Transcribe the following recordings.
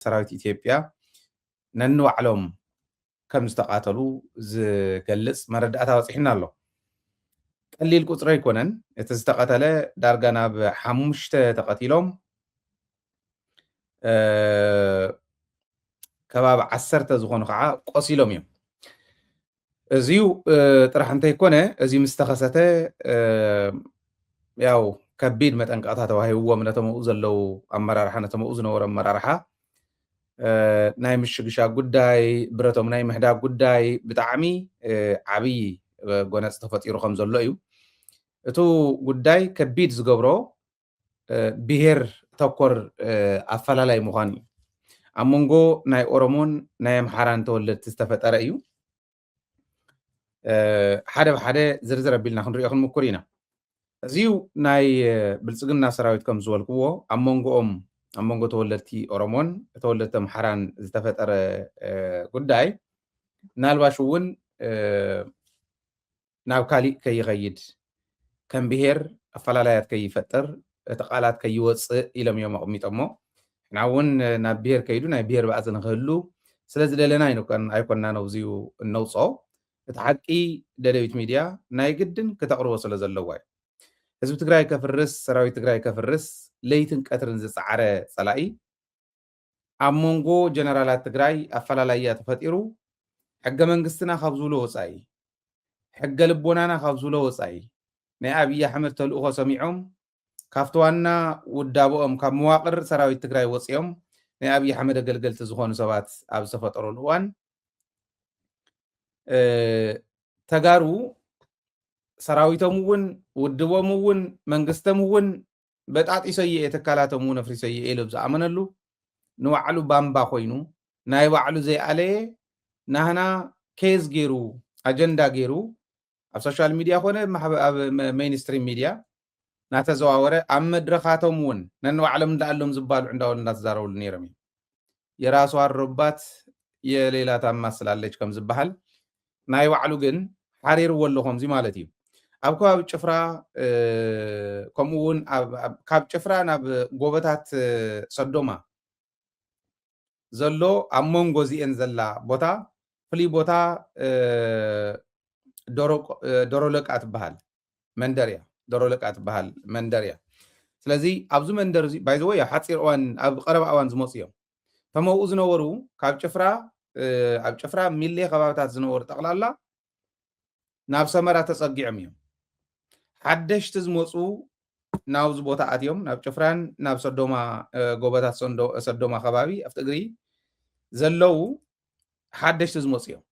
ሰራዊት ኢትዮጵያ ነንባዕሎም ከም ዝተቓተሉ ዝገልጽ መረዳእታ በጺሑና ኣሎ። ቀሊል ቁጽሪ ኣይኮነን። እቲ ዝተቐተለ ዳርጋ ናብ ሓሙሽተ ተቐቲሎም፣ እ፣ ከባቢ ዓሰርተ ዝኾኑ ከዓ ቆሲሎም እዮም። እዚዩ፣ እ፣ ጥራሕ እንተይኮነ፣ እዚ ምስ ተኸሰተ፣ እ፣ ያው ከቢድ መጠንቀቕታ ተዋሂብዎም ነቶም ኣብኡ ዘለዉ ኣመራርሓ፣ ነቶም ኣብኡ ዝነበሩ ኣመራርሓ፣ እ፣ ናይ ምሽግሻግ ጉዳይ፣ ብረቶም ናይ ምሕዳግ ጉዳይ ብጣዕሚ፣ እ፣ ዓብዪ፣ እ፣ ጎነጽ ተፈጢሩ ከም ዘሎ እዩ። እቱ ጉዳይ ከቢድ ዝገብሮ፣ እ፣ ብሄር ተኮር፣ እ፣ ኣፈላላይ ምዃኑ እዩ። ኣብ መንጎ ናይ ኦሮሞን ናይ ኣምሓራን ተወለድቲ ዝተፈጠረ እዩ። እ፣ ሓደ ብሓደ ዝርዝር ኣቢልና ክንሪኦ ክንምኩር ኢና። እዚዩ ናይ፣ እ፣ ብልጽግና ሰራዊት ከም ዝበልክዎ ኣብ መንጎኦም፣ ኣብ መንጎ ተወለድቲ ኦሮሞን ተወለድቲ ኣምሓራን ዝተፈጠረ፣ እ፣ ጉዳይ ምናልባሽ እውን፣ እ፣ ናብ ካሊእ ከይኸይድ፣ ከም ብሄር ኣፈላላያት ከይፈጥር፣ እቲ ቃላት ከይወጽእ ኢሎም እዮም ኣቕሚጦሞ። ንሕና እውን ናብ ብሄር ከይዱ ናይ ብሄር ባእሲ ንክህሉ ስለ ዝደለና ኣይኮን-፣ ኣይኮንና ነብዚኡ እነውፅኦ። እቲ ሓቂ ደደቢት ሚድያ ናይ ግድን ክተቕርቦ ስለ ዘለዋ እዩ። ህዝቢ ትግራይ ከፍርስ፣ ሰራዊት ትግራይ ከፍርስ ለይትን ቀትርን ዝፀዓረ ፀላኢ ኣብ መንጎ ጀነራላት ትግራይ ኣፈላላያ ተፈጢሩ፣ ሕገ መንግስትና ካብ ዝብሎ ወፃኢ፣ ሕገ ልቦናና ካብ ዝብሎ ወፃኢ፣ ናይ ኣብይ ኣሕመድ ተልእኾ ሰሚዖም፣ ካብቲ ዋና ውዳበኦም፣ ካብ መዋቕር ሰራዊት ትግራይ ወፂኦም፣ ናይ ኣብይ ኣሕመድ ኣገልገልቲ ዝኾኑ ሰባት ኣብ ዝተፈጠሩሉ እዋን፣ እ፣ ተጋሩ ሰራዊቶም እውን፣ ውድቦም እውን፣ መንግስቶም እውን በጣጢሰዮ እየ፣ ትካላቶም እውን ኣፍሪሰዮ እየ ኢሉ ኣብ ዝኣመነሉ፣ ንባዕሉ ባምባ ኮይኑ፣ ናይ ባዕሉ ዘይኣለየ ናህና ኬዝ ገይሩ፣ ኣጀንዳ ገይሩ፣ ኣብ ሶሻል ሚድያ ኮነ ማሕበ-፣ ኣብ መ-፣ ሜይንስትሪም ሚድያ እናተዘዋወረ፣ ኣብ መድረኻቶም እውን ነንባዕሎም እንዳኣሎም ዝባልዑ እንዳበሉ እንዳተዛረብሉ ነይሮም እዮም። የራሷ ኣሮባት የሌላ ታማስላለች ከም ዝበሃል ናይ ባዕሉ ግን ሓሪርዎ ኣሎ ከምዚ ማለት እዩ። ኣብ ከባቢ ጭፍራ፣ እ፣ ከምኡ እውን ኣብ፣ ኣብ፣ ካብ ጭፍራ ናብ ጎቦታት፣ እ፣ ሰዶማ ዘሎ ኣብ መንጎ እዚኤን ዘላ ቦታ ፍሉይ ቦታ፣ እ፣ ዶሮ-፣ እ፣ ዶሮለቃ ትበሃል መንደር እያ። ዶሮለቃ ትበሃል መንደር እያ። ስለዚ ኣብዚ መንደር እዚ፣ ባይ ዘ ወይ፣ ኣብ ሓፂር እዋን፣ ኣብ ቀረባ እዋን ዝመፁ እዮም። እቶም ኣብኡ ዝነበሩ ካብ ጭፍራ፣ እ፣ ኣብ ጭፍራ ሚሌ ከባብታት ዝነበሩ ጠቕላላ ናብ ሰመራ ተፀጊዖም እዮም። ሓደሽቲ ዝመፁ ናብዚ ቦታ ኣትዮም፣ ናብ ጭፍራን ናብ ሰዶማ፣ እ፣ ጎቦታት ሰንዶ-፣ ሰዶማ ከባቢ ኣብቲ እግሪ ዘለዉ ሓደሽቲ ዝመፁ እዮም።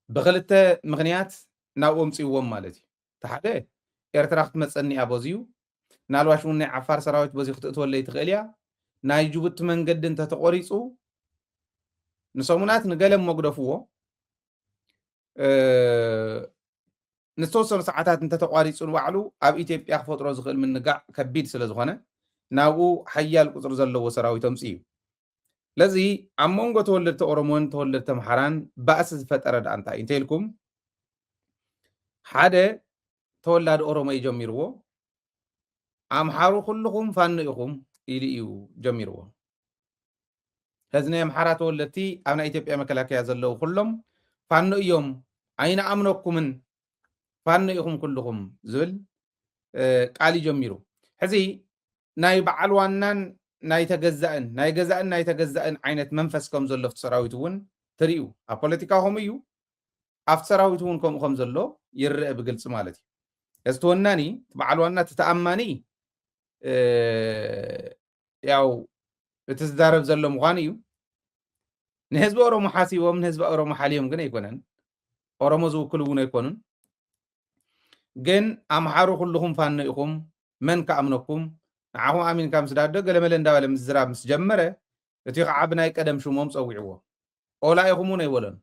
ብክልተ ምኽንያት ናብኡ ኣምፅእዎም ማለት እዩ። እቲ ሓደ፣ ኤርትራ ክትመፀኒ እያ በዚዩ፣ ምናልባሽ እውን ናይ ዓፋር ሰራዊት በዚ ክትእትወለይ ትኽእል እያ። ናይ ጅቡቲ መንገዲ እንተተቆሪፁ ንሰሙናት ንገለ መግደፍዎ፣ እ፣ ንዝተወሰኑ ሰዓታት እንተተቋሪፁ ንባዕሉ ኣብ ኢትዮጵያ ክፈጥሮ ዝኽእል ምንጋዕ ከቢድ ስለ ዝኾነ ናብኡ ሓያል ቁፅሪ ዘለዎ ሰራዊት ኣምፅኡ እዩ። ስለዚ ኣብ መንጎ ተወለድቲ ኦሮሞን ተወለድቲ ኣምሓራን ባእሲ ዝፈጠረ ደኣ እንታይ እንተኢልኩም፣ ሓደ ተወላዲ ኦሮሞ እዩ ጀሚርዎ። ኣምሓሩ ኩልኹም ፋኖ ኢኹም ኢሉ እዩ ጀሚርዎ። ሕዚ ናይ ኣምሓራ ተወለድቲ ኣብ ናይ ኢትዮጵያ መከላከያ ዘለዉ ኩሎም ፋኖ እዮም፣ ኣይንኣምነኩምን፣ ፋኖ ኢኹም ኩልኹም ዝብል፣ እ፣ ቃል እዩ ጀሚሩ። ሕዚ ናይ በዓል ዋናን ናይ ተገዛእን፣ ናይ ገዛእን ናይ ተገዛእን ዓይነት መንፈስ ከም ዘሎ ኣብቲ ሰራዊት እውን ትርእዩ። ኣብ ፖለቲካ ከምኡ እዩ፣ ኣብቲ ሰራዊት እውን ከምኡ ከም ዘሎ ይረአ ብግልፂ ማለት እዩ። እዚ ተወናኒ፣ እቲ በዓል ዋና፣ እቲ ተኣማኒ፣ እ፣ ያው እቲ ዝዛረብ ዘሎ ምዃኑ እዩ። ንህዝቢ ኦሮሞ ሓሲቦም፣ ንህዝቢ ኦሮሞ ሓልዮም ግን ኣይኮነን። ኦሮሞ ዝውክሉ እውን ኣይኮኑን። ግን ኣምሓሩ ኩልኹም ፋኖ ኢኹም፣ መን ክኣምነኩም? ንዓኹም ኣሚንካ ምስ ዳዶ ገለመለ እንዳበለ ምዝራብ ምስ ጀመረ፣ እቲ ከዓ ብናይ ቀደም ሽሞም ጸዊዕዎ። ኦላ ኢኹም እውን ኣይበሎን።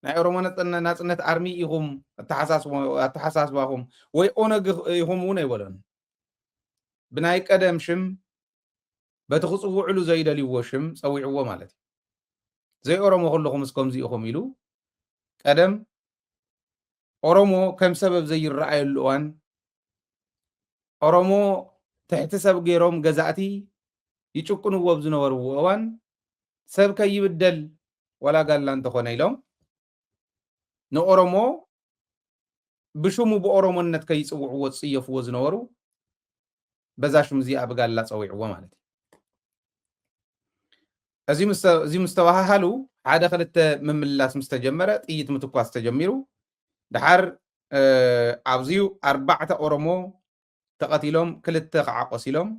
ናይ ኦሮሞ ነጽነ-፣ ናጽነት ኣርሚ ኢኹም ኣተሓሳስቦ-፣ ኣተሓሳስባኹም፣ ወይ ኦነግ ኢኹም እውን ኣይበሎን። ብናይ ቀደም ሽም፣ በቲ ክጽውዕሉ ዘይደልይዎ ሽም ጸዊዕዎ ማለት እዩ። ዘይኦሮሞ ኩልኹምስ ከምዚ ኢኹም ኢሉ ቀደም ኦሮሞ ከም ሰብ ኣብ ዘይረኣየሉ እዋን፣ ኦሮሞ ትሕቲ ሰብ ገይሮም ገዛእቲ ይጭቁንዎ ኣብ ዝነበርዎ እዋን ሰብ ከይብደል ዋላ ጋላ እንተኾነ ኢሎም ንኦሮሞ ብሽሙ ብኦሮሞነት ከይጽውዕዎ ዝጽየፍዎ ዝነበሩ በዛ ሽም እዚኣ ብጋላ ጸዊዕዎ ማለት እዩ። እዚ ምስ ተ- እዚ ምስ ተባሃሃሉ ሓደ ክልተ ምምልላስ ምስ ተጀመረ ጥይት ምትኳስ ተጀሚሩ። ድሓር ኣብዚዩ ኣርባዕተ ኦሮሞ ተቐቲሎም፣ ክልተ ከዓ ቆሲሎም፣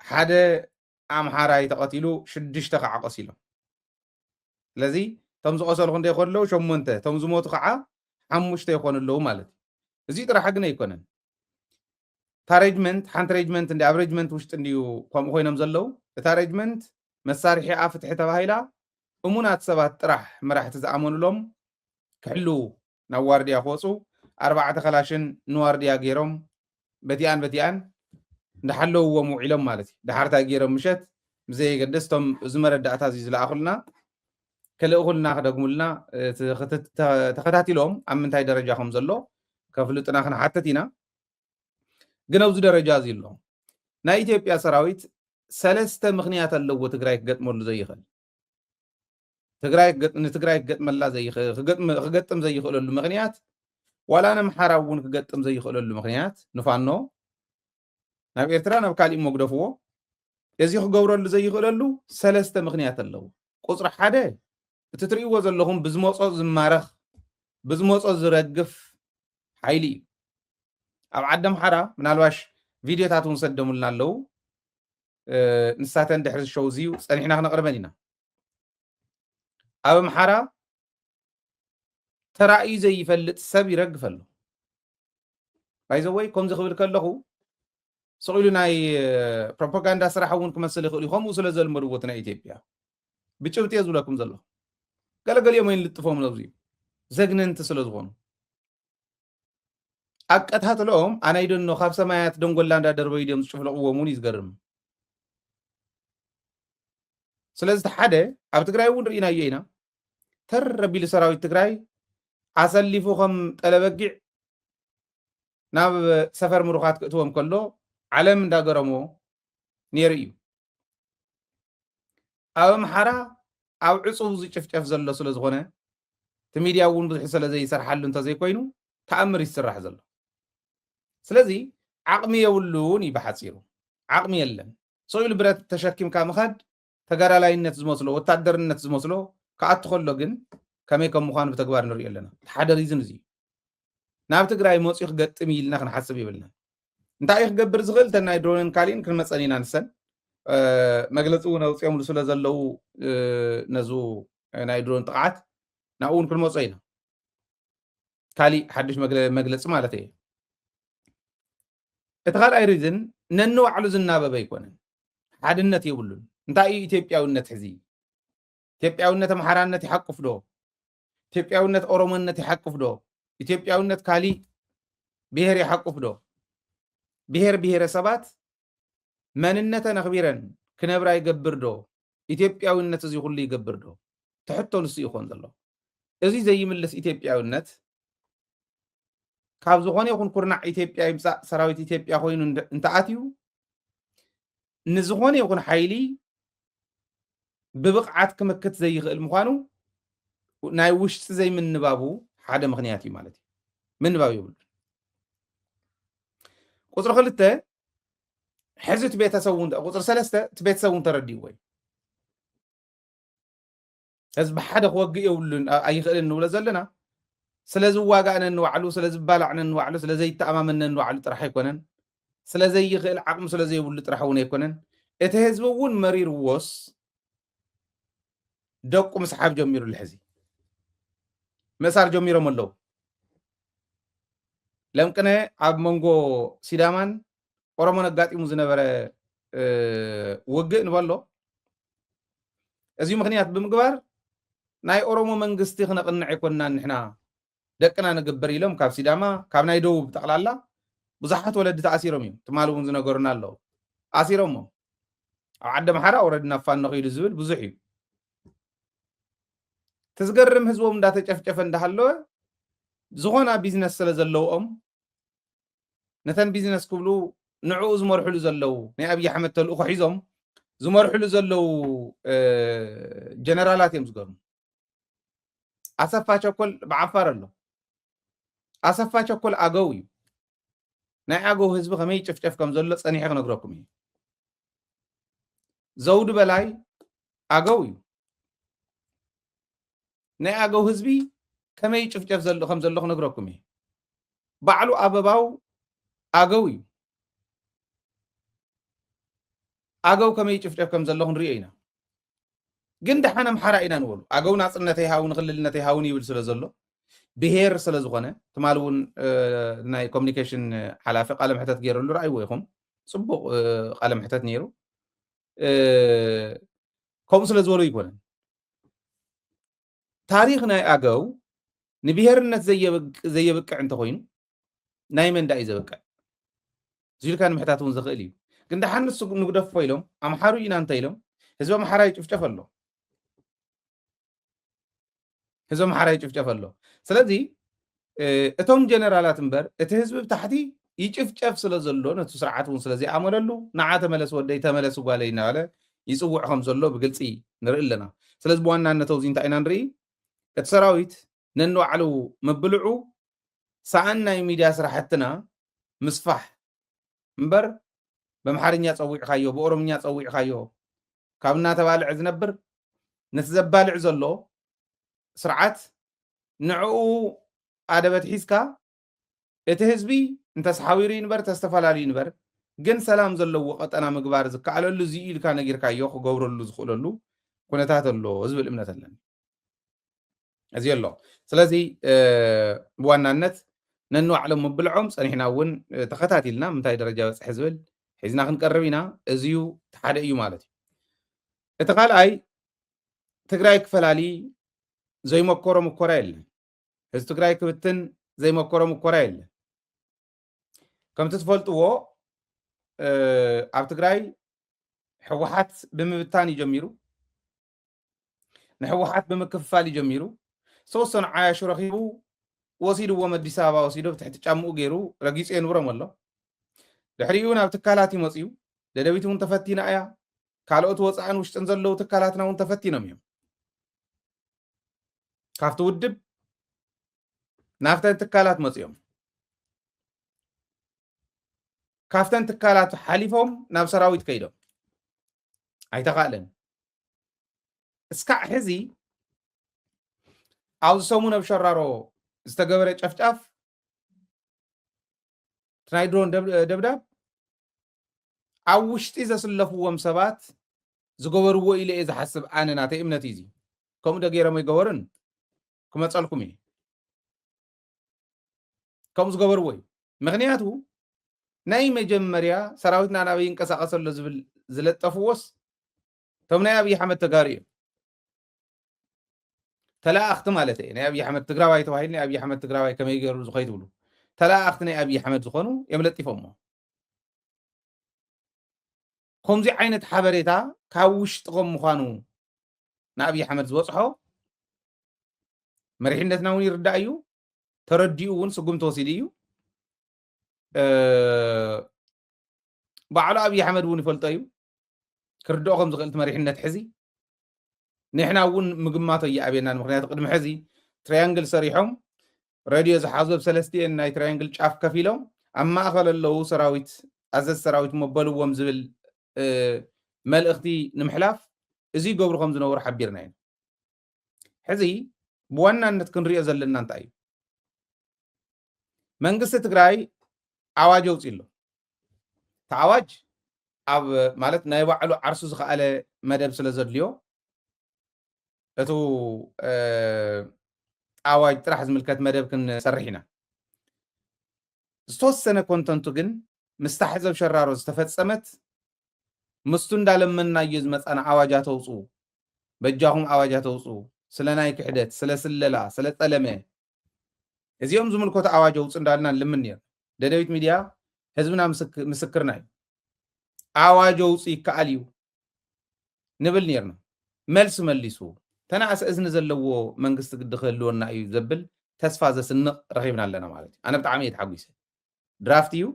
ሓደ ኣምሓራይ ተቐቲሉ፣ ሽዱሽተ ከዓ ቆሲሎም። ስለዚ እቶም ዝቆሰሉ ክንደይ ይኾኑ ኣለዉ? ሸሞንተ። እቶም ዝሞቱ ከዓ ሓሙሽተ ይኾኑ ኣለዉ ማለት እዩ። እዚ ጥራሕ ግን ኣይኮነን። እታ ሬጅመንት ሓንቲ ሬጅመንት እንዲ ኣብ ሬጅመንት ውሽጢ እንዲዩ ከምኡ ኮይኖም ዘለዉ። እታ ሬጅመንት መሳርሒኣ ፍትሒ ተባሂላ እሙናት ሰባት ጥራሕ መራሕቲ ዝኣመኑሎም ክሕልዉ ናብ ዋርድያ ክወፁ ኣርባዕተ ከላሽን ንዋርድያ ገይሮም በቲኣን በቲኣን እንዳሓለውዎም ውዒሎም ማለት እዩ። ድሓር እንታይ ገይሮም ምሸት ብዘየገድስ እቶም እዚ መረዳእታ እዚ ዝለኣኹልና ክልእኹልና ክደግሙልና ተኸታቲሎም ኣብ ምንታይ ደረጃ ከም ዘሎ ከፍልጡና ክንሓትት ኢና። ግን ኣብዚ ደረጃ እዚ ኣሎ ናይ ኢትዮጵያ ሰራዊት ሰለስተ ምኽንያት ኣለዎ ትግራይ ክገጥመሉ ዘይኽእል። ትግራይ ንትግራይ ክገጥመላ ክገጥም ዘይኽእለሉ ምኽንያት ዋላ ነምሓራ እውን ክገጥም ዘይኽእለሉ ምኽንያት ንፋኖ ናብ ኤርትራ ናብ ካሊእ መግደፍዎ እዚ ክገብረሉ ዘይኽእለሉ ሰለስተ ምኽንያት ኣለዎ። ቁፅሪ ሓደ እቲ ትርእይዎ ዘለኹም ብዝመፆ ዝማረኽ ብዝመፆ ዝረግፍ ሓይሊ እዩ። ኣብ ዓዲ ኣምሓራ ምናልባሽ ቪድዮታት እውን ሰደሙልና ኣለዉ። ንሳተን ድሕሪ ሸው እዚዩ ፀኒሕና ክነቕርበን ኢና። ኣብ ኣምሓራ ተራእዩ ዘይፈልጥ ሰብ ይረግፍ ኣሎ። ባይዘወይ ከምዚ ክብል ከለኹ ስቕ ኢሉ ናይ ፕሮፓጋንዳ ስራሕ እውን ክመስል ይኽእል እዩ። ከምኡ ስለ ዘልመድዎ እቲ ናይ ኢትዮጵያ ብጭብጢ እየ ዝብለኩም ዘለኹ። ገለገሊኦም ኣይንልጥፎም ነብዚ እዩ ዘግነንቲ ስለ ዝኾኑ ኣቀታትለኦም ኣናይ ደኖ ካብ ሰማያት ደንጎላ እንዳደርበዩ ድዮም ዝጭፍለቕዎም እውን እዩ ዝገርም። ስለዚ እቲ ሓደ ኣብ ትግራይ እውን ርኢናዮ ኢና። ተር ኣቢሉ ሰራዊት ትግራይ ኣሰሊፉ ከም ጠለበጊዕ ናብ ሰፈር ምሩኻት ክእትዎም ከሎ ዓለም እንዳገረሞ ነይሩ እዩ። ኣብ ኣምሓራ ኣብ ዕፁብ ዝጭፍጨፍ ዘሎ ስለ ዝኾነ እቲ ሚድያ እውን ብዙሕ ስለ ዘይሰርሓሉ እንተዘይኮይኑ ተኣምር ይስራሕ ዘሎ። ስለዚ ዓቕሚ የብሉን እዩ ብሓፂሩ። ዓቕሚ የለን። ስቕ ኢሉ ብረት ተሸኪምካ ምኻድ ተጋዳላይነት ዝመስሎ ወታደርነት ዝመስሎ ክኣቱ ከሎ ግን ከመይ ከም ምዃኑ ብተግባር ንሪኦ ኣለና። እቲ ሓደ ሪዝን እዚ እዩ። ናብ ትግራይ መፂኡ ክገጥም እዩ ኢልና ክንሓስብ የብልናን። እንታይ እዩ ክገብር ዝኽእል? እተን ናይ ድሮንን ካሊእን ክንመፀን ኢና ንሰን መግለፂ እውን ኣውፂኦምሉ ስለ ዘለዉ ነዙ ናይ ድሮን ጥቕዓት ናብኡ እውን ክንመፆ ኢና። ካሊእ ሓድሽ መግለፂ ማለት እየ። እቲ ካልኣይ ሪዝን ነንባዕሉ ዝናበበ ኣይኮነን። ሓድነት የብሉን። እንታይ እዩ ኢትዮጵያውነት ሕዚ? ኢትዮጵያውነት ኣምሓራነት ይሓቁፍ ዶ? ኢትዮጵያውነት ኦሮሞነት ይሓቁፍ ዶ? ኢትዮጵያውነት ካሊእ ብሄር ይሓቁፍ ዶ? ብሄር ብሄረሰባት መንነተን ኣኽቢረን ክነብራ ይገብር ዶ? ኢትዮጵያውነት እዚ ኩሉ ይገብር ዶ? ትሕቶ ንሱ ይኾን ዘሎ። እዚ ዘይምልስ ኢትዮጵያውነት ካብ ዝኾነ ይኹን ኩርናዕ ኢትዮጵያ ይምፃእ ሰራዊት ኢትዮጵያ ኮይኑ እንተ- እንተኣትዩ ንዝኾነ ይኹን ሓይሊ ብብቕዓት ክምክት ዘይኽእል ምዃኑ ናይ ውሽጢ ዘይምንባቡ ሓደ ምኽንያት እዩ ማለት እዩ። ምንባብ የብሉን። ቁፅሪ ክልተ ሕዚ እቲ ቤተሰብ እውን ቁፅሪ ሰለስተ እቲ ቤተሰብ እውን ተረዲእዎ እዩ። ህዝቢ ሓደ ክወግእ የብሉን ኣይኽእልን ንብሎ ዘለና ስለ ዝዋጋእ ነንባዕሉ ስለ ዝባላዕ ነንባዕሉ ስለ ዘይተኣማመን ነንባዕሉ ጥራሕ ኣይኮነን ስለ ዘይኽእል ዓቕሚ ስለ ዘይብሉ ጥራሕ እውን ኣይኮነን እቲ ህዝቢ እውን መሪርዎስ ደቁ ምስሓብ ጀሚሩ ኣሎ ሕዚ ምእሳር ጀሚሮም ኣለዉ ለምቅነ ኣብ መንጎ ሲዳማን ኦሮሞን ኣጋጢሙ ዝነበረ ውግእ ንበሎ እዚ ምኽንያት ብምግባር ናይ ኦሮሞ መንግስቲ ክነቕንዕ ኣይኮንናን ንሕና ደቅና ንግበር ኢሎም ካብ ሲዳማ ካብ ናይ ደቡብ ጠቕላላ ብዙሓት ወለዲ ተኣሲሮም እዮም ትማሊ እውን ዝነገሩና ኣለዉ ኣሲሮሞ ኣብ ዓዲ ኣምሓራ ወረዲ ናብ ፋኖ ከይዱ ዝብል ብዙሕ እዩ እቲ ዝገርም ህዝቦም እንዳተጨፍጨፈ እንዳሃለወ ዝኾና ቢዝነስ ስለ ዘለውኦም ነተን ቢዝነስ ክብሉ ንዕኡ ዝመርሕሉ ዘለዉ፣ ናይ ኣብይ ኣሕመድ ተልእኾ ሒዞም ዝመርሕሉ ዘለዉ፣ እ፣ ጀነራላት እዮም ዝገርሙ። ኣሰፋ ቸኮል ብዓፋር ኣሎ። ኣሰፋ ቸኮል ኣገው እዩ። ናይ ኣገው ህዝቢ ከመይ ይጭፍጨፍ ከም ዘሎ ጸኒሐ ክነግረኩም እየ። ዘውዱ በላይ ኣገው እዩ። ናይ ኣገው ህዝቢ ከመይ ይጭፍጨፍ ዘሎ፣ ከም ዘሎ ክነግረኩም እየ። ባዕሉ ኣበባው ኣገው እዩ። ኣገው ከመይ ይጭፍጨፍ ከም ዘሎ ክንሪኦ ኢና። ግን ደሓን ኣምሓራ ኢና ንበሉ። ኣገው ናጽነተይ ሃውን ክልልነተይ ሃውን ይብል ስለ ዘሎ፣ ብሄር ስለ ዝኾነ፣ ትማሊ እውን፣ እ፣ ናይ ኮሚኒኬሽን ሓላፊ ቃለ መሕተት ገይረሉ ረኣይዎ ኢኹም። ጽቡቕ፣ እ፣ ቃለ መሕተት ነይሩ። እ፣ ከምኡ ስለ ዝበሎ ኣይኮነን። ታሪኽ ናይ ኣገው ንብሄርነት ዘየብቅ-፣ ዘየብቅዕ እንተኾይኑ፣ ናይ መን ደኣ እዩ ዘብቅዕ? እዚ ኢልካ ንምሕታት እውን ዝኽእል እዩ። ግን ደሓን ንሱ ንግደፎ ኢሎም፣ ኣምሓሩ ኢና እንተ ኢሎም፣ ህዝቢ ኣምሓራ ይጭፍጨፍ ኣሎ። ህዝቢ ኣምሓራ ይጭፍጨፍ ኣሎ። ስለዚ፣ እ፣ እቶም ጀነራላት እምበር፣ እቲ ህዝቢ ብታሕቲ ይጭፍጨፍ ስለ ዘሎ፣ ነቲ ስርዓት እውን ስለ ዘይኣመነሉ፣ "ንዓ ተመለስ ወደይ፣ ተመለስ ጓለይ" እናበለ ይጽውዕ ከም ዘሎ ብግልጺ ንርኢ ኣለና። ስለዚ ብዋናነት ኣብዚ እንታይ ኢና ንርኢ? እቲ ሰራዊት ነንባዕሉ ምብልዑ ሰኣን ናይ ሚድያ ስራሕትና ምስፋሕ እምበር፣ ብኣምሓርኛ ጸዊዕካዮ፣ ብኦሮምኛ ጸዊዕካዮ፣ ካብ እናተባልዐ ዝነብር፣ ነቲ ዘባልዕ ዘሎ ስርዓት ንዕኡ ኣደበት ሒዝካ፣ እቲ ህዝቢ እንተስሓዊሩ ይንበር፣ ተስተፈላለዩ ይንበር፣ ግን ሰላም ዘለዎ ቀጠና ምግባር ዝከኣለሉ እዚ እዩ ኢልካ ነጊርካዮ ክገብረሉ ዝኽእለሉ ኩነታት ኣሎ ዝብል እምነት ኣለኒ። እዚ ኣሎ። ስለዚ፣ እ፣ ብዋናነት ነንባዕሎም ምብልዖም ጸኒሕና እውን፣ እ፣ ተኸታቲልና ምንታይ ደረጃ በጽሐ ዝብል ሒዝና ክንቀርብ ኢና። እዚ እዩ፣ እቲ ሓደ እዩ ማለት እዩ። እቲ ካልኣይ፣ ትግራይ ክፈላሊ ዘይመኮሮ ምኮራ የለን። ህዝቢ ትግራይ ክብትን ዘይመኮሮ ምኮራ የለን። ከምቲ ትፈልጥዎ፣ እ፣ ኣብ ትግራይ ህወሓት ብምብታን እዩ ጀሚሩ። ንህወሓት ብምክፍፋል እዩ ጀሚሩ። ዝተወሰኑ ዓያሹ ረኺቡ ወሲድዎም፣ ኣዲስ ኣበባ ወሲዶ ብትሕቲ ጫምኡ ገይሩ ረጊጹ የንብሮም ኣሎ። ድሕሪኡ ናብ ትካላት እዩ መጺኡ። ደደቢት እውን ተፈቲና እያ። ካልኦት ወጻእን ውሽጥን ዘለዉ ትካላትና እውን ተፈቲኖም እዮም። ካብቲ ውድብ ናብተን ትካላት መጺኦም። ካብተን ትካላት ሓሊፎም ናብ ሰራዊት ከይዶም። ኣይተኻእለን። እስካዕ ሕዚ ኣብዚ ሰሙን ኣብ ሸራሮ ዝተገበረ ጨፍጫፍ፣ እቲ ናይ ድሮን ደብ-፣ ደብዳብ ኣብ ውሽጢ ዘስለፍዎም ሰባት ዝገበርዎ ኢለ እየ ዝሓስብ፣ ኣነ ናተይ እምነት እዩ እዚ። ከምኡ ዶ ገይሮም ኣይገበሩን? ክመጸልኩም እዩ። ከምኡ ዝገበርዎ እዩ። ምኽንያቱ ናይ መጀመርያ ሰራዊትና ናበይ ይንቀሳቐስ ኣሎ ዝብል ዝለጠፍዎስ እቶም ናይ ኣብይ ኣሕመድ ተጋሩ እዮም። ተለኣኣኽቲ ማለት እየ። ናይ ኣብይ ኣሕመድ ትግራዋይ ተባሂሉ ናይ ኣብይ ኣሕመድ ትግራዋይ ከመይ ገይሩ ዝኸይ ትብሉ። ተለኣኣኽቲ ናይ ኣብይ ኣሕመድ ዝኾኑ እዮም ለጢፎሞ። ከምዚ ዓይነት ሓበሬታ ካብ ውሽጥኹም ምዃኑ ንኣብይ ኣሕመድ ዝበፅሖ መሪሕነትና እውን ይርዳእ እዩ። ተረዲኡ እውን ስጉምቲ ወሲዱ እዩ። እ፣ ባዕሉ ኣብይ ኣሕመድ እውን ይፈልጦ እዩ። ክርድኦ ከም ዝኽእል እቲ መሪሕነት ሕዚ ንሕና እውን ምግማቶ እየኣብየናን። ምኽንያቱ ቅድሚ ሕዚ ትራያንግል ሰሪሖም ሬድዮ ዝሓዙ ኣብ ሰለስቲኤን ናይ ትራያንግል ጫፍ ከፊሎም ኣብ ማእኸል ኣለዉ ሰራዊት፣ ኣዘዝ ሰራዊት መበልዎም ዝብል፣ እ፣ መልእኽቲ ንምሕላፍ እዚ ይገብሩ ከም ዝነበሩ ሓቢርና ኢና። ሕዚ ብዋናነት ክንሪኦ ዘለና እንታይ እዩ? መንግስቲ ትግራይ ኣዋጅ ኣውፂኡ ኣሎ። እቲ ኣዋጅ ኣብ፣ ማለት ናይ ባዕሉ ዓርሱ ዝኸኣለ መደብ ስለ ዘድልዮ እቱ፣ እ፣ ኣዋጅ ጥራሕ ዝምልከት መደብ ክንሰርሕ ኢና። ዝተወሰነ ኮንተንቱ ግን ምስታ ሕዘብ ሸራሮ ዝተፈጸመት ምስቱ እንዳለመናዮ ዝመጻና ኣዋጃት ኣውጽኡ፣ በጃኹም ኣዋጃት ኣውጽኡ፣ ስለ ናይ ክሕደት፣ ስለ ስለላ፣ ስለ ጸለመ፣ እዚኦም ዝምልከቱ ኣዋጅ ኣውጽኡ እንዳልና ንልምን ነይርና። ደደቢት ሚድያ ህዝብና ምስክ-፣ ምስክርና እዩ። ኣዋጅ ኣውጽኡ ይከኣል እዩ ንብል ነይርና። መልሲ መሊሱ፣ ተናእሰ እዝኒ ዘለዎ መንግስቲ ግዲ ክህልወና እዩ ዘብል ተስፋ ዘስንቕ ረኺብና ኣለና ማለት እዩ። ኣነ ብጣዕሚ እየ ተሓጒሰ። ድራፍት እዩ።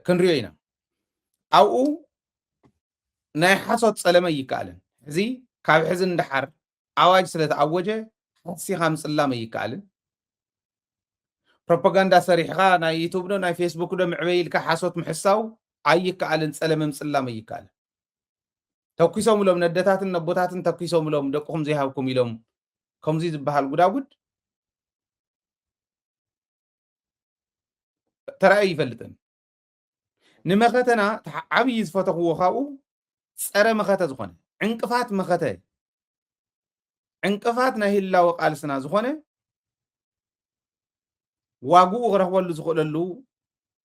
ክንሪኦ ኢና። ኣብኡ ናይ ሓሶት ጸለመ ኣይከኣልን። ሕዚ ካብ ሕዚ ንደሓር ኣዋጅ ስለ ተኣወጀ ሓሲኻ ምጽላም ኣይከኣልን። ፕሮፓጋንዳ ሰሪሕኻ ናይ ዩቱብ ዶ ናይ ፌስቡክ ዶ መዕበይ ኢልካ ሓሶት ምሕሳው ኣይከኣልን። ጸለመ ምጽላም ኣይከኣልን። ተኪሶም ኢሎም ነደታትን ነቦታትን ተኪሶም ኢሎም ደቅኹም ዘይሃብኩም ኢሎም ከምዚ ዝበሃል ጉዳጉድ ተራእዩ ይፈልጥን። ንመኸተና ዓብዪ ዝፈተኽዎ ካብኡ ጸረ መኸተ ዝኾነ ዕንቅፋት መኸተ ዕንቅፋት ናይ ህላወ ቃልስና ዝኾነ ዋግኡ ክረኽበሉ ዝኽእለሉ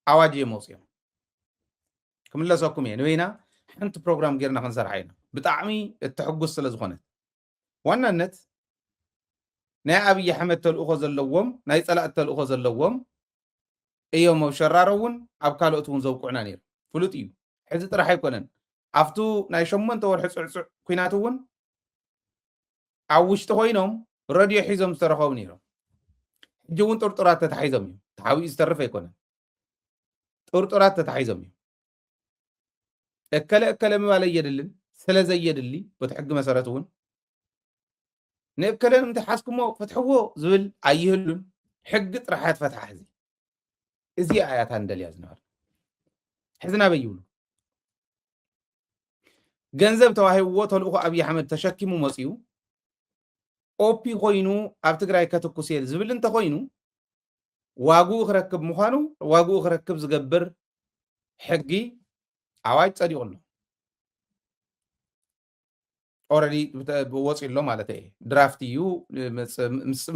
ኣዋጅ እዮም ኣውፅኦም። ክምለሰኩም እየ። ንበይና ሓንቲ ፕሮግራም ጌርና ክንሰርሓ ኢና። ብጣዕሚ እተሕጉስ ስለ ዝኾነት ዋናነት ናይ ኣብይ ኣሕመድ ተልእኾ ዘለዎም ናይ ፀላእቲ ተልእኾ ዘለዎም እዮም። ኣብ ሸራሮ እውን ኣብ ካልኦት እውን ዘብቁዕና ነይሩ ፍሉጥ እዩ። ሕዚ ጥራሕ ኣይኮነን። ኣብቱ ናይ ሸሞንተ ወርሒ ፅዕፅዕ ኩናት እውን ኣብ ውሽጢ ኮይኖም ረድዮ ሒዞም ዝተረኸቡ ነይሮም። ሕጂ እውን ጥርጡራት ተታሒዞም እዮም። ተሓዊኡ ዝተርፍ ኣይኮነን። ጥርጡራት ተታሒዞም እዮም። እከለ እከለ ምባል ኣየድልን። ስለ ዘየድሊ በቲ ሕጊ መሰረት እውን ንእከለ ንምንታይ ሓዝኩሞ ፍትሕዎ ዝብል ኣይህሉን። ሕጊ ጥራሕ እያ ትፈትሓ። ሕዚ እዚኣ እያ እታ ንደልያ ዝነበረ። ሕዚ ናበይ ይብሉ? ገንዘብ ተዋሂብዎ ተልእኾ ኣብይ ኣሕመድ ተሸኪሙ መፂኡ ኦፒ ኮይኑ ኣብ ትግራይ ከትኩስ እየ ዝብል እንተኮይኑ ዋግኡ ክረክብ ምዃኑ ዋግኡ ክረክብ ዝገብር ሕጊ ኣዋጅ ጸዲቑ ኣሎ። ኦረዲ ወፂ ኣሎ ማለት እየ። ድራፍት እዩ።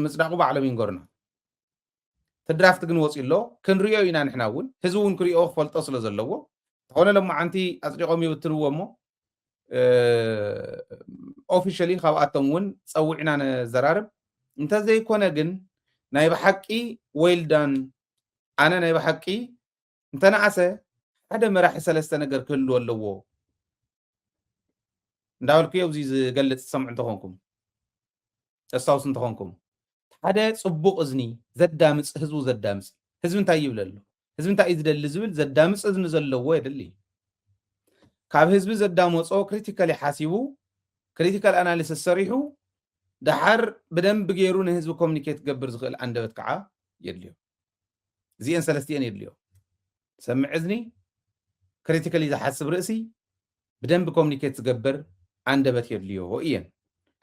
ምፅዳቁ ባዕሎም ይንገሩና። እቲ ድራፍት ግን ወፂ ኣሎ። ክንሪኦ ኢና ንሕና እውን ህዝቢ እውን ክሪኦ ክፈልጦ ስለ ዘለዎ ተኾነ ለማዓንቲ ኣፅዲቆም ይብትንዎ እሞ ኦፊሻሊ ካብኣቶም እውን ፀዊዕና ነዘራርብ። እንተዘይኮነ ግን ናይ ብሓቂ ዌልዳን ኣነ ናይ ብሓቂ እንተነኣሰ ሓደ መራሒ ሰለስተ ነገር ክህልዎ ኣለዎ እንዳበልኩ ኣብዚ ዝገልፅ ትሰምዑ እንተኾንኩም ተስታውስ እንተኾንኩም ሓደ ፅቡቕ እዝኒ ዘዳምፅ ህዝቡ ዘዳምፅ ህዝቢ እንታይ ይብል ኣሎ ህዝቢ እንታይ እዩ ዝደሊ ዝብል ዘዳምፅ እዝኒ ዘለዎ የድሊ። ካብ ህዝቢ ዘዳመፆ ክሪቲካሊ ሓሲቡ ክሪቲካል ኣናሊሲስ ሰሪሑ ደሓር ብደንብ ገይሩ ንህዝቢ ኮሚኒኬት ክገብር ዝኽእል ኣንደበት ከዓ የድልዮ። እዚአን ሰለስቲአን የድልዮ። ሰምዕ እዝኒ፣ ክሪቲካሊ ዝሓስብ ርእሲ፣ ብደንብ ኮሚኒኬት ዝገብር ኣንደበት የድልዮ እየን።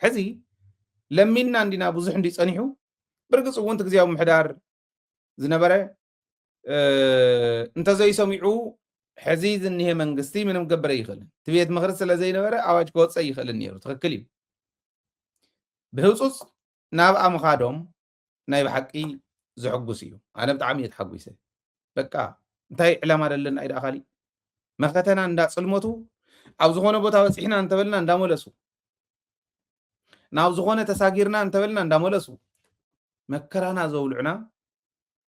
ሕዚ ለሚንና እንዲና ብዙሕ እንዲ ጸኒሑ ብርግጽ እውን እቲ ግዜያዊ ምሕዳር ዝነበረ እንተዘይሰሚዑ ሕዚ ዝኒሄ መንግስቲ ምንም ክገብር ኣይኽእልን። እቲ ቤት ምኽሪ ስለ ዘይነበረ ኣዋጅ ክወፅእ ኣይኽእልን ነይሩ። ትኽክል እዩ። ብህፁፅ ናብኣ ምኻዶም ናይ ብሓቂ ዘሐጉስ እዩ። ኣነ ብጣዕሚ እየ ተሓጒሰ። በቃ እንታይ ዕላማ ደለና እዩ ደኣ ካሊእ መኸተና እንዳፅልመቱ ኣብ ዝኾነ ቦታ በፂሕና እንተበልና እንዳመለሱ ናብ ዝኾነ ተሳጊርና እንተበልና እንዳመለሱ መከራና ዘውልዑና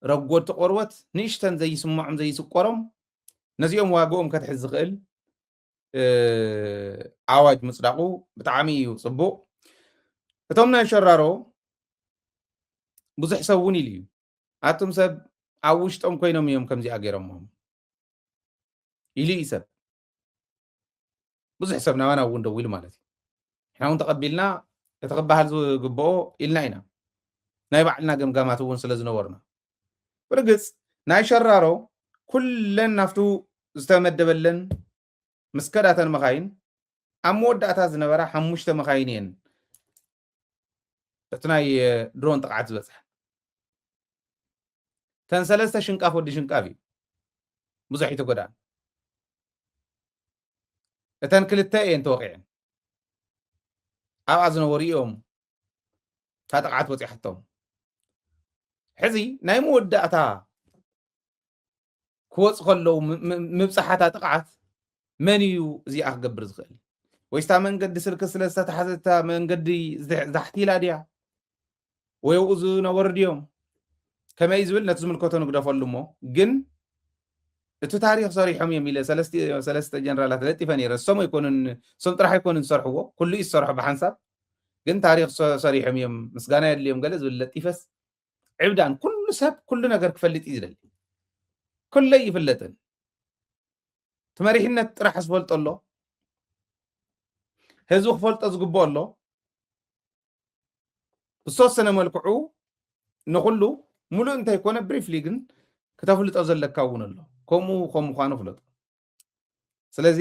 ረጎድቲ ቆርበት ንእሽተን ዘይስምዖም ዘይስቆሮም ነዚኦም ዋግኦም ከትሕዝ ዝኽእል ኣዋጅ ምፅዳቑ ብጣዕሚ እዩ ፅቡቕ። እቶም ናይ ሸራሮ ብዙሕ ሰብ እውን ኢሉ እዩ ኣቱም ሰብ ኣብ ውሽጦም ኮይኖም እዮም ከምዚኣ ገይሮሞም ኢሉ እዩ ሰብ ብዙሕ ሰብ ናባና እውን ደው ኢሉ ማለት እዩ። ንሕና እውን ተቐቢልና እቲ ክበሃል ዝግብኦ ኢልና ኢና ናይ ባዕልና ገምጋማት እውን ስለ ዝነበሩና ብርግፅ ናይ ሸራሮ ኩለን ናብቱ ዝተመደበለን ምስ ከዳተን መኻይን ኣብ መወዳእታ ዝነበራ ሓሙሽተ መኻይን እየን እቲ ናይ ድሮን ጥቕዓት ዝበፅሐ። እተን ሰለስተ ሽንቃፍ ወዲ ሽንቃፍ እዩ ብዙሕ ይተጎዳን እተን ክልተ እየን ተወቂዐን ኣብኣ ዝነበሩ እዮም እታ ጥቕዓት በፂሓቶም። ሕዚ ናይ መወዳእታ ክወፅ ከለዉ ምብፃሓታ ጥቕዓት መን እዩ እዚኣ ክገብር ዝኽእል? ወይስታ መንገዲ ስልኪ ስለ ዝተታሓዘታ መንገዲ ዛሕቲላ ድያ? ወይ ኣብኡ ዝነበሩ ድዮም? ከመይ ዝብል ነቲ ዝምልከቶ ንግደፈሉ እሞ ግን እቲ ታሪክ ሰሪሖም እዮም ኢለ ሰለስተ ጀነራላት ለጢፈ ነይረ። እሶም ኣይኮኑን እሶም ጥራሕ ኣይኮኑን ዝሰርሕዎ ኩሉ እዩ ዝሰርሖ ብሓንሳብ ግን ታሪክ ሰሪሖም እዮም ምስጋና የድልዮም ገለ ዝብል ለጢፈስ ዕብዳን ኩሉ ሰብ ኩሉ ነገር ክፈልጥ እዩ ዝደሊ። ኩለይ ይፍለጥን እቲ መሪሕነት ጥራሕ ዝፈልጦ ኣሎ፣ ህዝቢ ክፈልጦ ዝግብኦ ኣሎ። ብዝተወሰነ መልክዑ ንኹሉ ሙሉእ እንተይኮነ ብሪፍሊ ግን ክተፍልጦ ዘለካ እውን ኣሎ። ከምኡ ከም ምዃኑ ፍለጡ። ስለዚ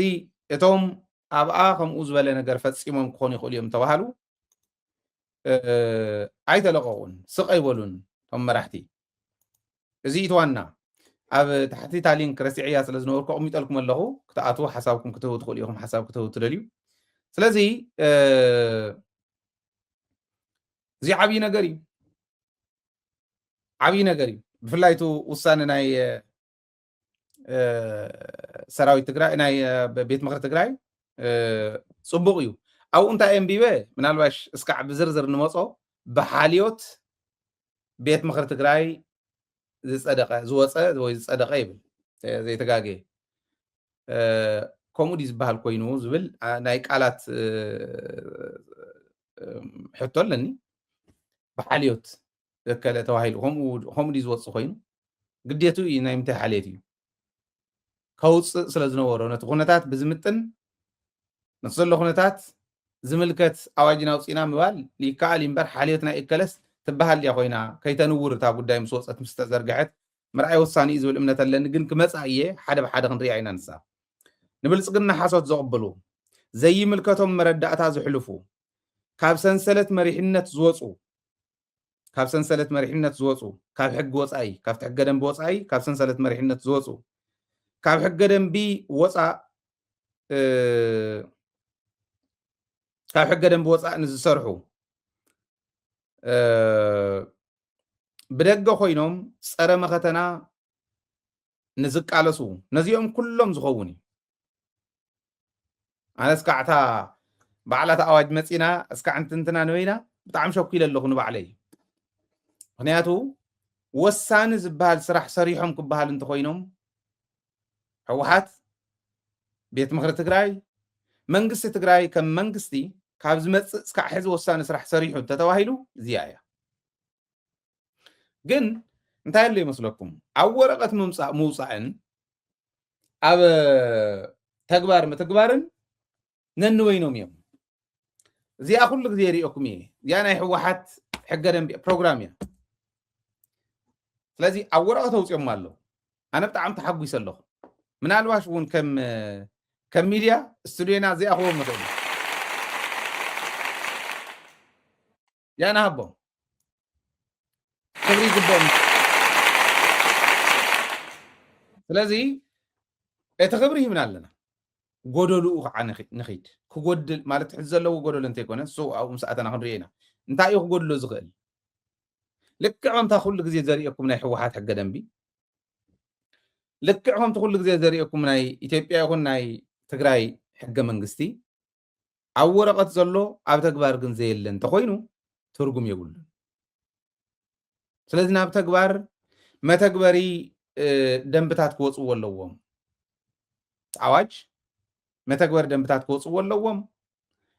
እቶም ኣብኣ ከምኡ ዝበለ ነገር ፈጺሞም ክኾኑ ይኽእሉ እዮም ተባሃሉ፣ እ፣ ኣይተለቐቑን፣ ስቕ ኣይበሉን እቶም መራሕቲ። እዚ እቲ ዋና። ኣብ ታሕቲ እታ ሊንክ ረሲዐያ ስለ ዝነበርኩ ኣቕሚጠልኩም ኣለኹ። ክትኣትዉ ሓሳብኩም ክትህቡ ትኽእሉ ኢኹም፣ ሓሳብ ክትህቡ ትደልዩ። ስለዚ፣ እ፣ እዚ ዓብዪ ነገር እዩ። ዓብዪ ነገር እዩ። ብፍላይ እቲ ውሳነ ናይ፣ እ፣ ሰራዊት ትግራይ፣ ናይ፣ እ፣ ቤት ምኽሪ ትግራይ፣ እ፣ ጽቡቕ እዩ። ኣብኡ እንታይ ኣንቢበ፣ ምናልባሽ እስካዕ ብዝርዝር ንመጾ፣ ብሓልዮት ቤት ምኽሪ ትግራይ ዝጸደቐ፣ ዝወጸ ወይ ዝጸደቐ ይብል፣ እ፣ ዘይተጋግየ። እ፣ ከምኡ ድዩ ዝበሃል ኮይኑ ዝብል፣ አ፣ ናይ ቃላት፣ እ፣ እ፣ ሕቶ ኣለኒ። ብሓልዮት እከለ ተባሂሉ ከምኡ፣ ከምኡ ድዩ ዝወጽእ ኮይኑ? ግዴቱ እዩ፣ ናይ ምንታይ ሓልዮት እዩ? ከውጽእ ስለ ዝነበሮ ነቲ ኩነታት ብዝምጥን ነቲ ዘሎ ኩነታት ዝምልከት ኣዋጅ ኣውጺእና ምባል ይከኣል እዩ እምበር፣ ሓልዮት ናይ እከለስ ትበሃል ድያ ኮይና? ከይተንውር እታ ጉዳይ ምስ ወጸት ምስ ተዘርግሐት ምርኣይ ወሳኒ እዩ ዝብል እምነት ኣለኒ። ግን ክመጻ እየ፣ ሓደ ብሓደ ክንሪኣ ኢና ንሳ። ንብልጽግና ሓሶት ዘቕብሉ፣ ዘይምልከቶም መረዳእታ ዝሕልፉ፣ ካብ ሰንሰለት መሪሕነት ዝወጹ፣ ካብ ሰንሰለት መሪሕነት ዝወጹ፣ ካብ ሕጊ ወጻኢ፣ ካብቲ ሕገ ደንቢ ወጻኢ፣ ካብ ሰንሰለት መሪሕነት ዝወጹ፣ ካብ ሕገ ደንቢ ወጻእ፣ እ፣ ካብ ሕገ ደንቢ ወጻእ ንዝሰርሑ፣ እ፣ ብደገ ኮይኖም ጸረ መኸተና ንዝቃለሱ፣ ነዚኦም ኩሎም ዝኸውን እዩ። ኣነ እስካዕ እታ በዓላት ኣዋጅ መጺና እስካዕ እንትንትና ንበይና ብጣዕሚ ሸኩ ኢለ ኣለኹ ንባዕለይ። ምኽንያቱ ወሳኒ ዝበሃል ስራሕ ሰሪሖም ክበሃል እንተኾይኖም፣ ህወሓት፣ ቤት ምኽሪ ትግራይ፣ መንግስቲ ትግራይ ከም መንግስቲ ካብ ዝመጽእ እስካዕ ሕዚ ወሳኒ ስራሕ ሰሪሑ እንተተባሂሉ እዚኣ እያ። ግን እንታይ ኣሎ ይመስለኩም? ኣብ ወረቐት ምምጻእ፣ ምውጻእን ኣብ ተግባር ምትግባርን ነንበይኖም እዮም። እዚኣ ኩሉ ግዜ ይርእየኩም እየ። እዚኣ ናይ ህወሓት ሕገ ደንቢ እያ፣ ፕሮግራም እያ። ስለዚ ኣብ ወረቐት ኣውፅኦም ኣለዉ። ኣነ ብጣዕሚ ተሓጒሰ ኣለኹ። ምናልባሽ እውን ከም፣ ከም ሚድያ ስቱድዮና ዘይኣኽቦም ንኽእል። ያና ሃቦም ክብሪ ይግብኦም። ስለዚ እቲ ክብሪ ሂብና ኣለና። ጎደልኡ ከዓ ንኺ-፣ ንኺድ። ክጎድል ማለት ሕዚ ዘለዎ ጎደሎ እንተይኮነ፣ እሱ ኣብኡ ምስ ኣተና ክንሪኦ ኢና። እንታይ እዩ ክጎድሎ ዝኽእል? ልክዕ ከምታ ኩሉ ግዜ ዘርእየኩም ናይ ህወሓት ሕገ ደንቢ፣ ልክዕ ከምቲ ኩሉ ግዜ ዘርእየኩም ናይ ኢትዮጵያ ይኹን ናይ ትግራይ ሕገ መንግስቲ፣ ኣብ ወረቐት ዘሎ ኣብ ተግባር ግን ዘየለ እንተኾይኑ ትርጉም የብሉን። ስለዚ ናብ ተግባር መተግበሪ፣ እ፣ ደንብታት ክወፅዎ ኣለዎም። ኣዋጅ መተግበሪ ደንብታት ክወፅዎ ኣለዎም።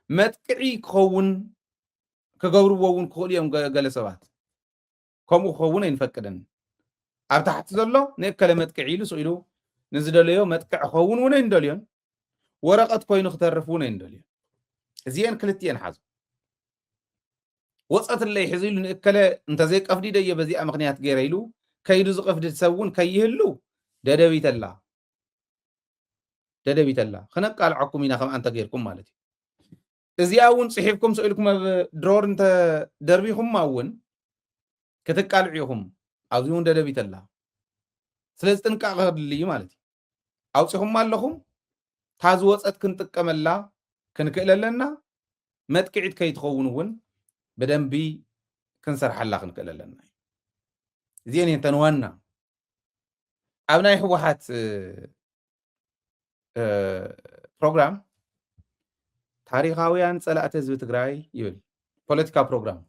መጥቅዒ ክኸውን ክገብርዎ እውን ክኽእሉ እዮም ገ-፣ ገለ ሰባት። ከምኡ ክኸውን ኣይንፈቅድን። ኣብ ታሕቲ ዘሎ ንእከለ መጥቅዒ ኢሉ ስቕ ኢሉ ንዝደለዮ መጥቅዕ ክኸውን እውን ኣይንደልዮን። ወረቐት ኮይኑ ክተርፍ እውን ኣይንደልዮን። እዚአን ክልቲአን ሓዙ። ወፀትለይ ሕዚ ኢሉ ንእከለ እንተዘይቀፍዲደዮ በዚኣ ምኽንያት ገይረ ኢሉ ከይዱ ዝቐፍድድ ሰብ እውን ከይህሉ ደደቢት ኣላ። ደደቢት ኣላ። ክነቃልዓኩም ኢና ከምኣ እንተገይርኩም ማለት እዩ። እዚኣ እውን ፅሒፍኩም ስኢልኩም ኣብ ድሮር እንተደርቢኹማ እውን ክትቃልዑ ኢኹም። ኣብዚ እውን ደደቢት ኣላ። ስለዚ ጥንቃቐ ከድሊ እዩ ማለት እዩ። ኣውፂኹማ ኣለኹም፣ እታ ዝወፀት ክንጥቀመላ ክንክእል ኣለና። መጥቅዒት ከይትኸውን እውን ብደንቢ ክንሰርሓላ ክንክእል ኣለና። እዚአን እየን እተን ዋና ኣብ ናይ ህወሓት፣ እ፣ እ፣ ፕሮግራም ታሪኻውያን ጸላእቲ ህዝቢ ትግራይ ይብል። ፖለቲካ ፕሮግራም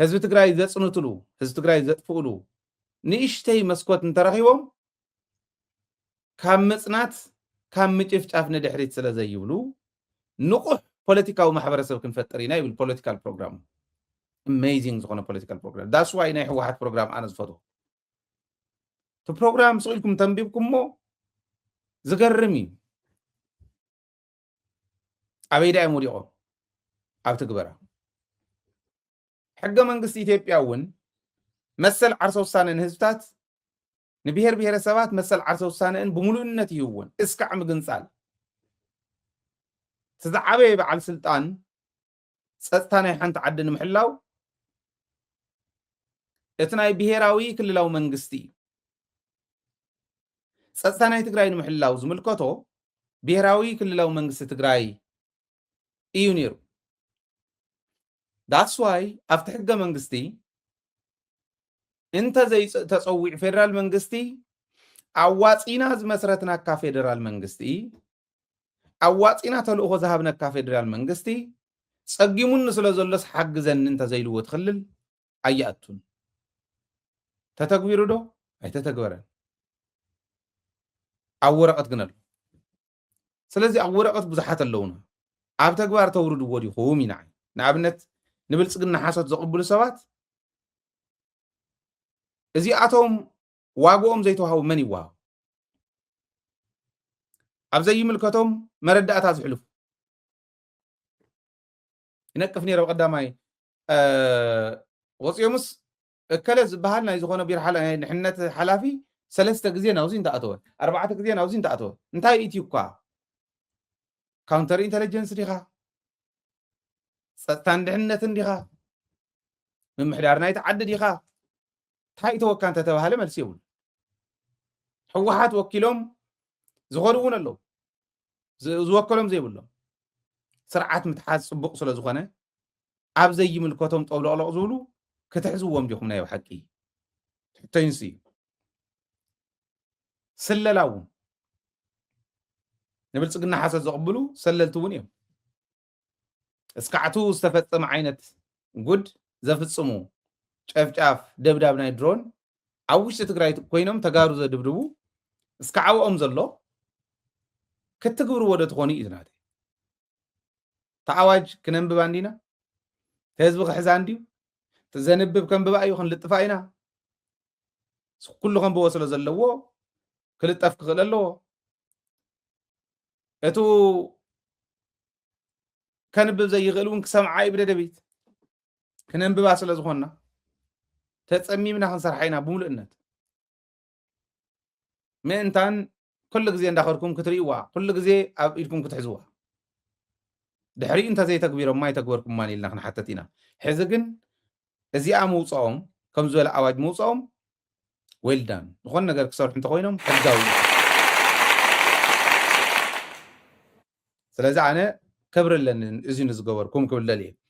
ህዝቢ ትግራይ ዘጽንትሉ፣ ህዝቢ ትግራይ ዘጥፍእሉ ንእሽተይ መስኮት እንተረኺቦም ካብ ምጽናት፣ ካብ ምጭፍጫፍ ንድሕሪት ስለ ዘይብሉ ንቑሕ ፖለቲካዊ ማሕበረሰብ ክንፈጥር ኢና ይብል ፖለቲካል ፕሮግራም። ኣሜዚንግ ዝኾነ ፖለቲካል ፕሮግራም። ዳስ ዋይ ናይ ህወሓት ፕሮግራም ኣነ ዝፈትዎ። እቲ ፕሮግራም ስቕ ኢልኩም ተንቢብኩሞ ዝገርም እዩ። ኣበይ ዳ እዮም ወዲቖም? ኣብ ትግበራ። ሕገ መንግስቲ ኢትዮጵያ እውን መሰል ዓርሰ ውሳነ ንህዝብታት፣ ንብሔር ብሔረሰባት መሰል ዓርሰ ውሳነን ብምሉእነት ይህወን። እስካዕ ምግንጻል እቲ ዝዓበየ በዓል ስልጣን ጸጥታ ናይ ሓንቲ ዓዲ ንምሕላው እቲ ናይ ብሔራዊ ክልላዊ መንግስቲ እዩ። ጸጥታ ናይ ትግራይ ንምሕላው ዝምልከቶ ብሔራዊ ክልላዊ መንግስቲ ትግራይ እዩ ነይሩ። That's why ኣብቲ ሕገ መንግስቲ እንተ ዘይተጸዊዑ ፌደራል መንግስቲ ኣዋጺና ዝመስረትናካ ፌደራል መንግስቲ፣ ኣዋጺና ተልእኾ ዝሃብነካ ፌደራል መንግስቲ ጸጊሙኒ ስለ ዘሎስ ሓግዘኒ እንተ ዘይልዎ ትኽልል ኣይኣቱን። ተተግቢሩ ዶ? ኣይተተግበረን። ኣብ ወረቐት ግን ኣሎ። ስለዚ ኣብ ወረቐት ብዙሓት ኣለውና። ኣብ ተግባር ተውርድዎ ዲኹም ኢና። ንኣብነት ንብልጽግና ሓሶት ዘቕብሉ ሰባት እዚኣቶም ዋግኦም ዘይተዋህቡ መን ይወሃቡ? ኣብ ዘይምልከቶም መረዳእታ ዝሕልፉ ይነቅፍ ነይረ። ቀዳማይ ወፂኦምስ እከለ ዝበሃል ናይ ዝኾነ ቢሮ ሓላ- ናይ ድሕነት ሓላፊ ሰለስተ ግዜ ናብዚ እንተኣተወ፣ ኣርባዕተ ግዜ ናብዚ እንተኣተወ እንታይ ኢትዩ እኳ ካውንተር ኢንተለጀንስ ዲኻ? ጸጥታን ድሕነትን ዲኻ? ምምሕዳር ናይቲ ዓዲ ዲኻ? እንታይ ተወካ እንተተባሃለ መልሲ የብሉ። ህወሓት ወኪሎም ዝኸዱ እውን ኣለዉ። ዝ- ዝወከሎም ዘይብሎም። ስርዓት ምትሓዝ ጽቡቕ ስለ ዝኾነ ኣብ ዘይምልከቶም ጠውለቕለቕ ዝብሉ ክትሕዝዎም ዲኹም ናይ ብሓቂ? ትሕቶይንስ እዩ። ስለላ እውን ንብልጽግና ሓሶት ዘቕብሉ ሰለልቲ እውን እዮም። እስካዕቱ ዝተፈጸመ ዓይነት ጉድ ዘፍጽሙ ጨፍጫፍ፣ ደብዳብ ናይ ድሮን ኣብ ውሽጢ ትግራይ ኮይኖም ተጋሩ ዘድብድቡ እስካዕ ኣብኦም ዘሎ ክትግብርዎ ዶ ትኾኑ እዩ ዝናተይ። ተኣዋጅ ክነንብባ እንዲና? ህዝቢ ክሕዛ እንድዩ? ዘንብብ ከንብባ እዩ ክንልጥፋ ኢና? ኩሉ ከንብቦ ስለ ዘለዎ ክልጠፍ ክኽእል ኣለዎ። እቱ ከንብብ ዘይኽእል እውን ክሰምዓ እዩ ብደደቢት። ክነንብባ ስለ ዝኾንና ተጸሚምና ክንሰርሓ ኢና ብምሉእነት። ምእንታን ኩሉ ግዜ እንዳኸድኩም ክትርእይዋ፣ ኩሉ ግዜ ኣብ ኢድኩም ክትሕዝዋ። ድሕሪኡ እንተዘይተግቢሮማ ኣይተግበርኩማን ኢልና ክንሓተት ኢና። ሕዚ ግን እዚኣ ምውፅኦም፣ ከም ዝበለ ኣዋጅ ምውፅኦም ዌልዳን ዝኾነ ነገር ክሰርሑ እንተኮይኖም ሕጋዊ እዩ። ስለዚ ኣነ ክብሪ ኣለኒ እዚ ንዝገበርኩም ክብል ደልየ።